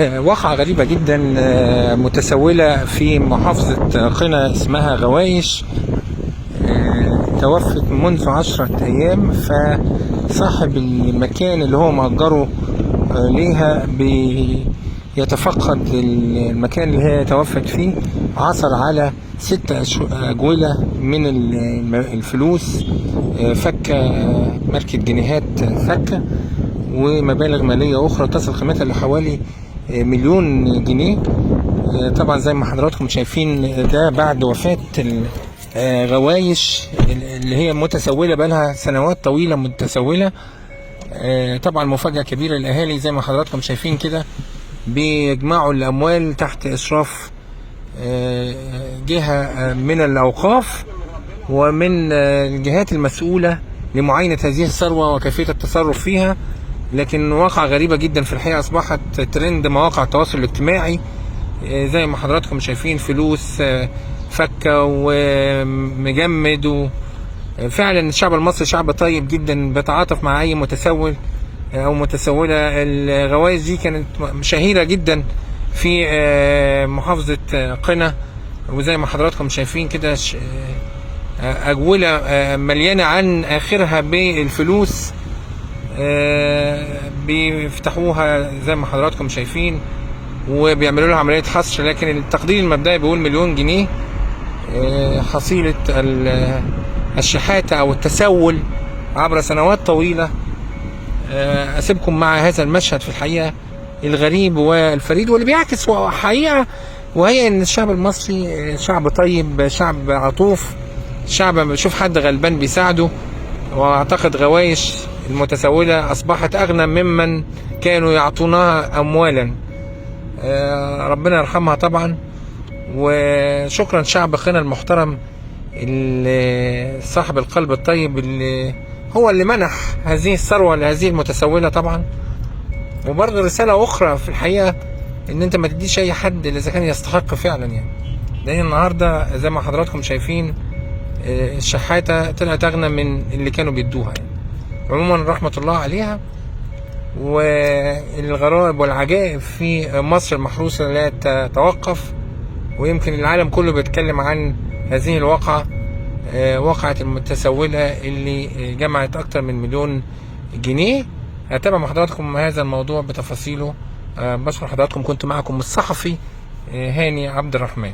واقعة غريبة جدا، متسولة في محافظة قنا اسمها غوايش، توفت منذ 10 أيام. فصاحب المكان اللي هو مأجره ليها بيتفقد المكان اللي هي توفت فيه، عثر على 6 أجولة من الفلوس، فكة، ماركة جنيهات فكة، ومبالغ مالية أخرى تصل قيمتها لحوالي 1,000,000 جنيه. طبعا زي ما حضراتكم شايفين ده بعد وفاة غوايش اللي هي متسولة بقالها سنوات طويلة متسولة. طبعا مفاجأة كبيرة للأهالي، زي ما حضراتكم شايفين كده بيجمعوا الأموال تحت إشراف جهة من الأوقاف ومن الجهات المسؤولة لمعاينة هذه الثروة وكيفية التصرف فيها. لكن واقعة غريبة جدا في الحقيقة، أصبحت ترند مواقع التواصل الاجتماعي. زي ما حضراتكم شايفين فلوس فكة ومجمد فعلا الشعب المصري شعب طيب جدا، بيتعاطف مع أي متسول أو متسولة. الغوايش دي كانت شهيرة جدا في محافظة قنا، وزي ما حضراتكم شايفين كده أجولة مليانة عن آخرها بالفلوس، بيفتحوها زي ما حضراتكم شايفين وبيعملوا لها عملية حصر. لكن التقدير المبدئي بيقول 1,000,000 جنيه، حصيلة الشحاتة أو التسول عبر سنوات طويلة. أسيبكم مع هذا المشهد في الحقيقة الغريب والفريد واللي بيعكس حقيقة، وهي إن الشعب المصري شعب طيب، شعب عطوف، شعب ما بيشوف حد غلبان بيساعده. وأعتقد غوايش المتسولة أصبحت أغنى ممن كانوا يعطونها أموالا. ربنا يرحمها طبعا. وشكرا شعب قنا المحترم اللي صاحب القلب الطيب، اللي هو اللي منح هذه الثروة لهذه المتسولة طبعا. وبرضه رسالة أخرى في الحقيقة، إن أنت ما تديش أي حد إلا إذا كان يستحق فعلا. لأن النهاردة زي ما حضراتكم شايفين، الشحاتة طلعت أغنى من اللي كانوا بيدوها. عموما رحمة الله عليها. والغرائب والعجائب في مصر المحروسة لا تتوقف، ويمكن العالم كله بيتكلم عن هذه الواقعة، واقعة المتسولة اللي جمعت أكتر من 1,000,000 جنيه. هتابع مع حضراتكم هذا الموضوع بتفاصيله. بشكر حضراتكم، كنت معكم الصحفي هاني عبد الرحمن.